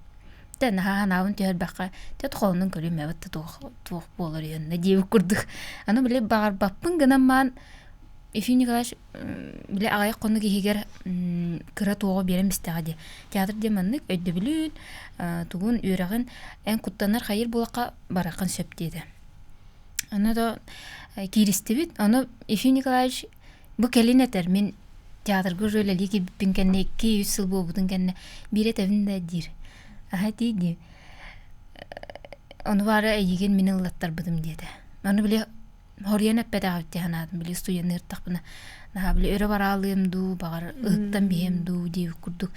тэ наһаа ханаабын түһэрбэххэ тэ холонун көрүм эбит туох туох буолар үһүннэ диэбит курдук аны били баҕарбаппын гынан маан Ефим Николаевич били аҕыйах хонук иһигэр кыра туоҕу биэрэн бистэҕэ дии театр диэн маннык өйдөбүлүн тугун үөрэҕин эн куттанар хайыр буолахха бараххын сөп диэтэ Ону да кииристибит. Ону Ефим Николаевич бу кэлин этэр мин театрга уже үлэлии киирбиппин кэннэ 2-3 сыл буолбутун кэннэ биир этэбин да диир. Аһа этии дии. Ону баара эйигин мин ыллаттарбытым диэтэ. Ону били хоруйан эппэтэҕибит дии санаатым. Били студенныыртахпына наһаа били өрө бараалыам дуу, баҕар ыһыктан биһиэм дуу диэбит курдук.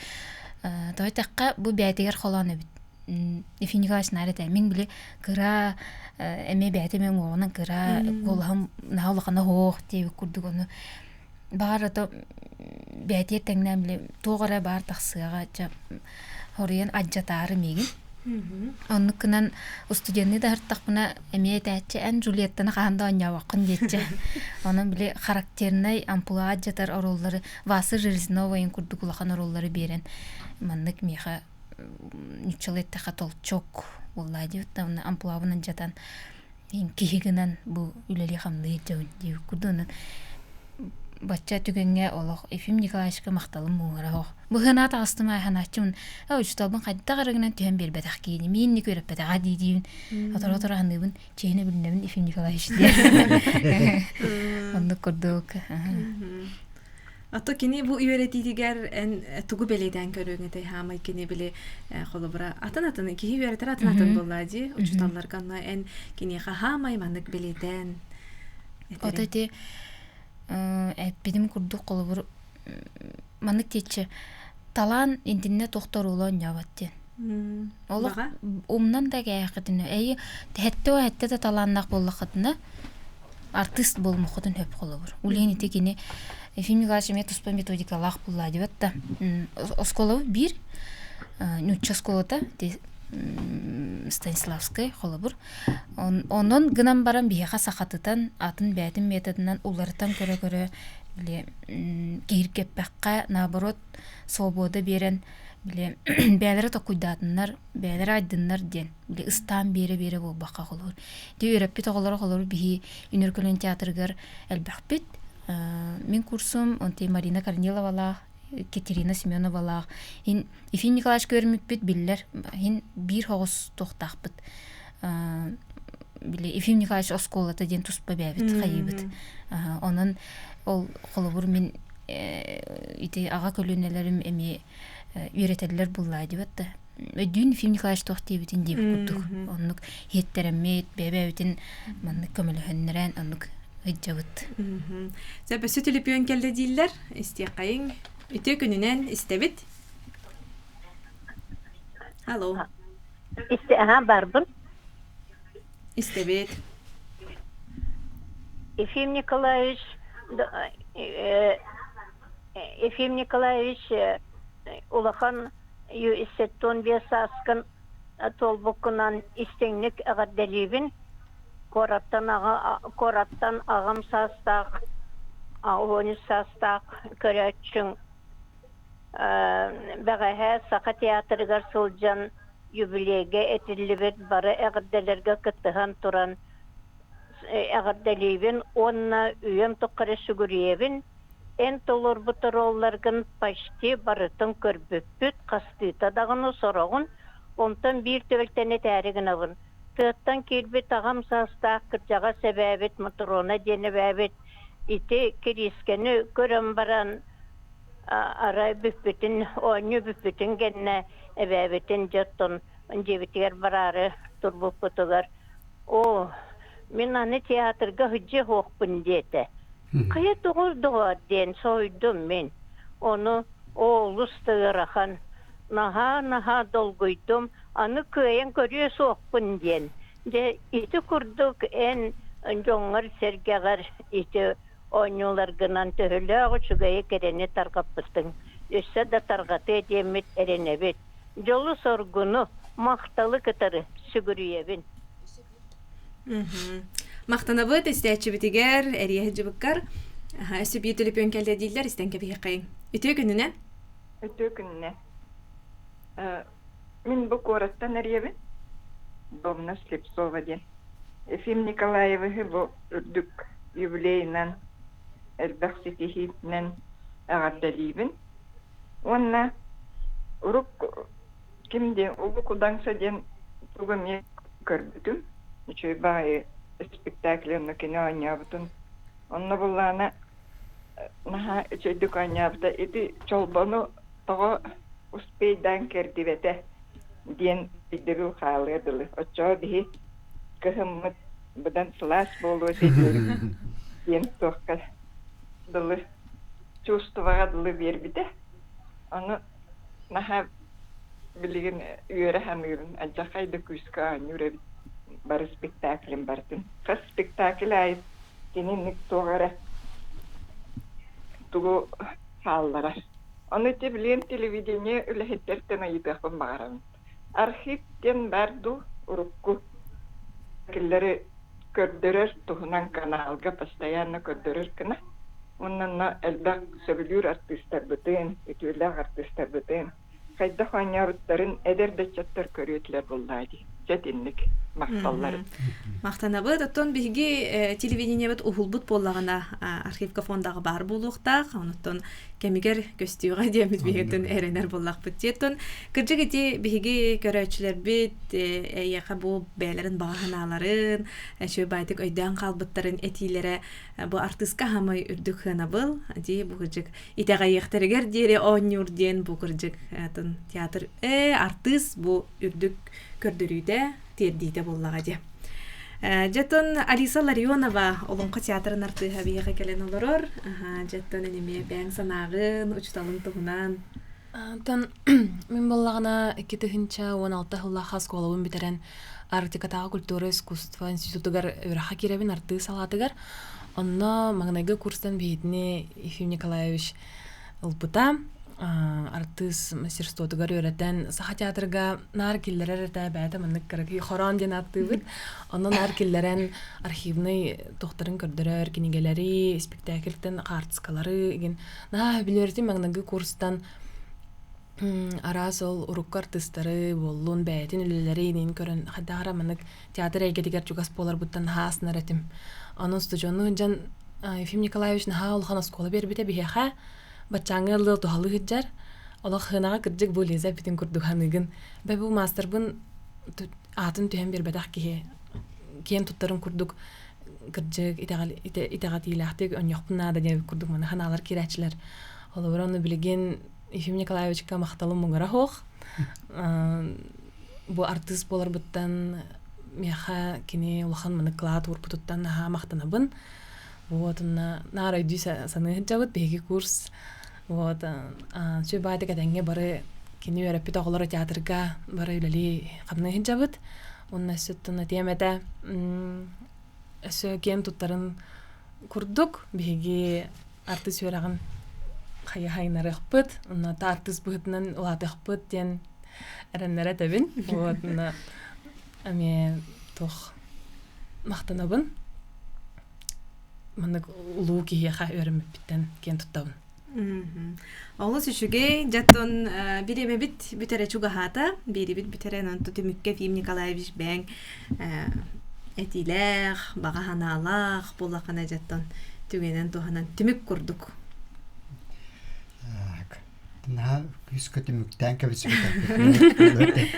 Тоҕо эттэххэ бу бэйэтигэр холоон эбит. Ефим Николаевич наар этэ мин били кыра эмиэ бэйэтэ эмиэ уҥуоҕунан кыра куолаһым наһаа улахана суох диэбит курдук ону баҕар ото бэйэтигэр тэҥнээн били туох эрэ баар тахсыаҕа чэ хоруйан адьатаары миигин. Оннук гынан устудьуоннуу да сырыттахпына эмиэ этээччи эн Джульеттаны хаһан да оонньообоккун диэччи. Онон били характернай амплуа дьатар оруоллары Васа Железновайын курдук улахан оруоллары биэрэн маннык миэхэ нууччалыы эттэххэ толчок буоллаа диэбит да амплуабынан дьатан киһи гынан бу үлэлии-хамныы сылдьабын диэбит курдук онон бачча түгэҥҥэ олох Ефим Николаевичка махталым муҥура суох. Быһыанаа таҕыстым аайы санааччыбын ээ учууталбын хайдах эрэ гынан түһэн биэрбэтэх киһини миинник үөрэппэтэҕэ дии-диибин сотору-сотору саныыбын чиэһинэ билинэбин Ефим Николаевич диэн оннук курдук Ото кини бу үөрэтиитигэр эн тугу бэлиэтээн көрүөҥ этэй хаамай кини били холобура атын-атын киһи үөрэтэр атын-атын буоллаа дии учууталларга онно эн киниэхэ хаамай маннык бэлиэтээн Ото ити эппитим курдук холобур маннык диэччи талаан интиннэ тохторуулу оонньообот диэн. Олох умнан да кээххитинэ эйи тэһэттэ эһэттэ да талааннаах буоллаххытына артыыс буолумуххутун хөп холобур. Улиһин ити кини Ефим Николаевич эмиэ туспа методикалаах буллаа диэбэт да. Оскуолабыт биир нуучча оскуолата Станиславскай холобур. Онон гынан баран биһиэхэ сахатытан атын бэйэтин методынан уларытан көрө-көрө били киһиргэппэххэ наоборот свобода биэрэн били бэйэлэрэ токуйдаатыннар бэйэлэрэ айдыннар диэн били ыстаан биэрэ-биэрэ буолбакка холобур. Ити үөрэппит оҕолоро холобур биһи Үнүр көлүн театрыгар элбэхпит. Мин курсум онтон Марина Корниловалаах Катерина Семеновалаах ин Ефим Николаевич көрүммүппүт биллэр иһин биир соҕус туохтаахпыт били Ефим Николаевич оскуолата диэн туспа бэйэбит хайыыбыт онон ол холобур мин ити аҕа көлүөнэлэрим эмиэ үөрэтэллэр буллаа диэбэт да өйдүүн Ефим Николаевич туох диэбитин диэбит курдук оннук иһиттэрэммит бэйэ-бэйэбитин маннык көмөлөһөннөрөн оннук ыдьабыт. Сөп өссө түлүпүөн кэллэ дииллэр истиэххэйиҥ үтүө күнүнэн истэбит. Алло. Истэ аха барбын. Истэбит. Ефим Николаевич Ефим Николаевич улахан 175 сааскын туолбуккунан истиҥник эҕэрдэлиибин. Куораттан аҕа куораттан аҕам саастаах 13 саастаах көрөөччүҥ бэҕэһээ Саха театрыгар сылдьан юбилейга этиллибит бары эҕэрдэлэргэ кыттыһан туран эҕэрдэлиибин уонна үйэм тухары сүгүрүйэбин. Эн толорбут ролларгын почти барытын көрбүппүт, хастыыта даҕаны сороҕун, онтон биир түбэлтэни этээри гынабын. Тыаттан киирбит аҕам саастаах кырдьаҕас эбээбит Мотрона диэн эбээбит ити кириискэни көрөн баран арай бүппүтүн, оонньуу бүппүтүн кэннэ эбээбитин дьэ оттон дьиэбитигэр бараары турбуппутугар «Оо, мин аны театрга сылдьыа суохпун» диэтэ. Хайа тоҕо доҕоор диэн соһуйдум мин. Ону оо, олус да ыарахан, наһаа-наһаа долгуйдум, аны кыайан көрүө суохпун диэн. Дьэ, ити курдук эн дьоҥҥор-сэргэҕэр ити оонньууларгынан төһөлөөх үчүгэйи кэрэни тарҕаппытыҥ, өссө да тарҕатыа диэммит эрэнэбит. Дьолу-соргуну, махталы кытары сүгүрүйэбин. Махтанабыт истээччибитигэр, эрийэ сылдьыбыккар. Өссө биир төлөпүөн кэллэ дииллэр, истэн кэбиһиэххэйиҥ. Үтүө күнүнэн. Үтүө күнүнэн. Мин бу куораттан эрийэбин. Домна Слепцова диэн. Ефим Николаевиһы бу үрдүк юбилейынан, элбэх ситиһиитинэн эҕэрдэлиибин. Уонна урук ким диэн Улуу Кудаҥса диэн тугу эмиэ көрбүтүм. Үчүгэй баҕайы спектакль онно кини оонньообутун. Онно буллаана наһаа үчүгэйдик оонньообута. Ити Чолбону тоҕо успейдаан кэрдибэтэ диэн өйдөбүл хаалыа дылы. Оччоҕо биһи кыһыммыт быдан сылаас буолуо этэ диэн туохха дылы чувствоҕа дылы биэрбитэ. Ону наһаа билигин үөрэ саныырын алдьархай да күүскэ оонньуур эбит бары спектаклин барытын. Хас спектакль аайы кинини туох эрэ тугу хаалларар. Ону ити билигин телевидение үлэһиттэртэн ыйытыахпын баҕарабын. Архив диэн баар дуу урукку кинилэри көрдөрөр туһунан каналга постоянно көрдөрөр гына уонна элбэх сөбүлүүр артыыстарбытын, үтүөлээх артыыстарбытын хайдах оонньообуттарын эдэр да ыччаттар көрүөтүлэр буоллаа дии. Дьэ итинник махталларын. Махтанабыт. Оттон биһиги телевидениебит уһулбут буоллаҕына архивка фондаҕа баар буолуохтаах. Онуттан кэмигэр көстүөҕэ диэммит биһигиттэн эрэнэр буоллахпыт. Диэттэн кырдьык ити биһиги көрөөччүлэрбит эйиэхэ бу бэйэлэрин баҕа санааларын, үчүгэй баайтык өйдөөн хаалбыттарын этиилэрэ бу артыыска хамай үрдүк сыанабыл. Дии бу кырдьык итэҕэйиэхтэригэр диэри оонньуур диэн бу кырдьык атын театр артыыс бу үрдүк көрдөрүүтэ, тиэрдиитэ буоллаҕа дии. Дьэтон Алиса Ларионова Олоҥхо театрын артыыһа биһиэхэ кэлэн олорор. Дьэтон эмиэ бэйэҥ санааҕын, учууталыҥ туһунан. Антон мин буоллаҕына 2016 сыллаахха оскуолабын бүтэрэн Арктикатааҕы культура искусство институтугар үөрэххэ киирэбин артыыс салаатыгар. Онно маҥнайгы курстан биһитини Ефим Николаевич ылбыта. Артыыс мастерствотугар үөрэтэн Саха театрга наар киллэрэр этэ бэйэтэ маннык кыракый хороон диэн ааттыыбыт. Онно наар киллэрэн архивный туохтарын көрдөрөр кинигэлэри, испиктээкилтэн хаартыскалары игин наһаа билэртим маҥнайгы курстан араас ол урукку артыыстары буоллун бэйэтин үлэлэри инин көрөн хайдах эрэ маннык театр эйгэтигэр чугас буоларбыттан наһаа астынар этим. Онон устудьуоннуу сылдьан Ефим Николаевич наһаа улахан оскуола биэрбитэ биһиэхэ. Баччааҥҥы ыаллыы туһалыы сылдьар. Олох сыанаҕа кырдьык бу Лиза эппитин курдук саныыгын. Бэ бу маастарбын аатын түһэн биэрбэтэх киһи киэн туттарын курдук кырдьык итэҕэл итэҕэтиилээхтик онньохпун наада диэн курдук маны ханаалар киирээччилэр. Холобура ону билигин Ефим Николаевичка махталым муҥура суох. Бу артыыс буоларбыттан миэхэ кини улахан маны кылаат уурбутуттан наһаа махтанабын. Вот онно наар өйдүү саныы сылдьабыт биһиги курс. Вот сүбаатык этэҥҥэ бары кини үөрэппит оҕолоро театрга бары үлэлии хамныы сылдьабыт. Уонна өссө этиэм этэ өссө киэн туттарын курдук биһиги артыыс үөрэҕин хайыһайынарыахпыт, онно артыыс быһыытынан улаатыахпыт диэн эрэннэрэ этэбин. Вот эмиэ туох махтанабын. Маннык улуу киһиэхэ үөрэммиппиттэн киэн туттабын. Олус үчүгэй. Дьаттон бириэмэбит бүтэрэ чугаһаата. Биэрибит бүтэрэн онту түмүккэ Ефим Николаевич бэйэҥ этиилээх, баҕа санаалаах буоллаххына дьаттон түгэнэн туһанан түмүк курдук. Наһаа күүскэ түмүктээн кэбиспитэ.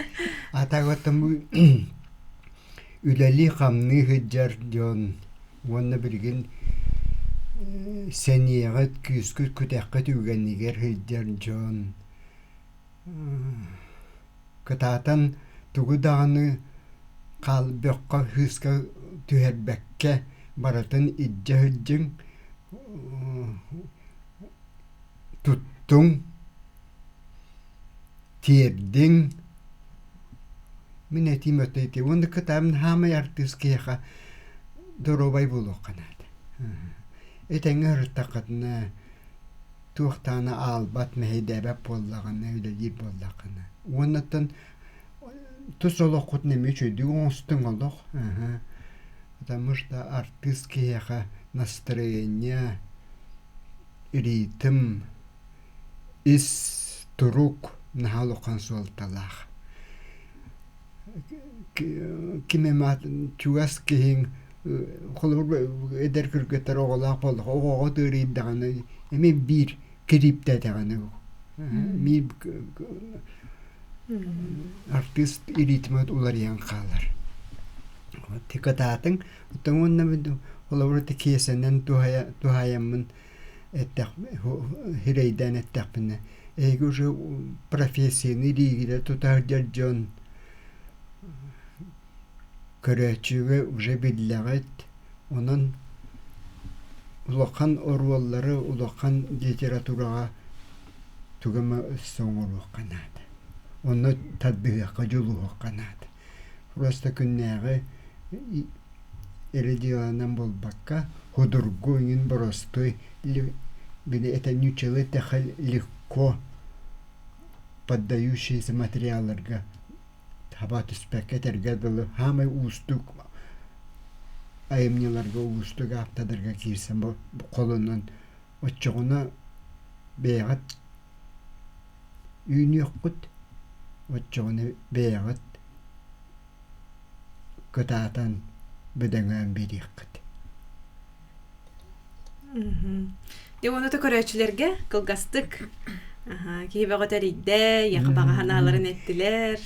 Атаготтан үлэлии-хамныы сылдьар дьон уонна билигин сэниэҕит, күүскүт, күтэххит үгэнигэр сылдьар дьон кытаатан тугу даҕаны хаал бөххө сыыска түһэрбэккэ барытын илдьэ сылдьыҥ, туттуҥ, тиэрдиҥ. Мин этиим өттө ити. Уонна кытаамын хаамай артыыс киһиэхэ доруобай буолуохха наада. Этэҥҥэ сырыттаххытына туох даҕаны аалбат, мэһэйдээбэт буоллаҕына, үлэлиир буоллаххына. Уоннаттан тус олоххутун эмиэ үчүгэйдик оҥостуҥ олох. Потому что артыыс киһиэхэ настроение, ритм, ис турук наһаа улахан суолталаах. Ким эмэ чугас киһиҥ холобур эдэр кыргыттар оҕолоох буоллаха оҕоҕо тыырыйдаҕына эмиэ биир кирииптээтэҕинэ биир артыыс ритмэ уларыйан хаалар. Кытаатыҥ оттон уонна холобур киэсэнэн туһаайаммын эттэх сирэйдээн эттэхпинэ эһиги уже профессияны илиигитэ тута сылдьар дьон көрөөччүгэ уже биллэҕит онон улахан оруоллары улахан литератураҕа тугу эмэ өссө оҥоруохха наада онно тардыһыахха дьулуһуохха наада просто күннээҕи эрэ дьыаланан буолбакка, судургу иҥин боростуой били это ньучалы тэхэл легко поддающиеся материалларга Хаба түспэккэ этэргэ дылы хаамай уустук айымньыларга уустук ааптардарга киирсэн бу холонон оччоҕуна бэйэҕит үүнүөххүт, оччоҕуна бэйэҕит кытаатан бөдөҥөөн биэриэххит. Дьэ уонна көрөөччүлэргэ кылгастык киһи бөҕө тэрийдэ, яхабаҕа санааларын эттилэр.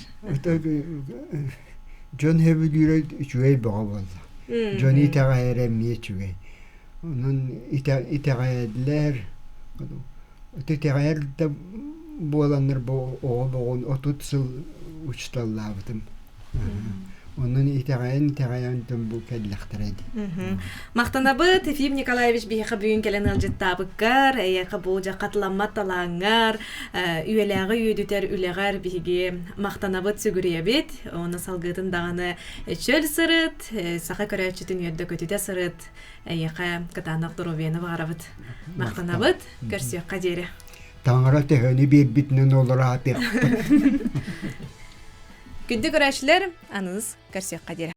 Дьон сөбүлүүрэ үчүгэй бөҕө буолла. Дьон итэҕэйэрэ эмиэ үчүгэй. Онон итэҕэйэллэр. Итэҕэйэр да буоланнар бу оҕо боҕун 30 сыл учууталлаабытым. Онон итэҕэйэн-итэҕэйэн бу кэллэхтэрэ дии. Махтанабыт Ефим Николаевич биһиэхэ бүгүн кэлэн ыалдьыттаабыккар, эйиэхэ бу дьэ хатыламмат талааҥҥар, үйэлээҕи үөдүтэр үлэҕэр биһиги махтанабыт, сүгүрүйэбит. Уонна салгыытын даҕаны чөл сырыт, саха көрөөччүтүн үөрдэ-көтүтэ сырыт. Эйиэхэ кытаанах доруобуйаны баҕарабыт. Махтанабыт. Көрсүөххэ диэри. Таҥара төһөнү биэрбитинэн олораатыахпыт. Күндү көрөөччүлэр, аныгыс көрсүөххэ диэри.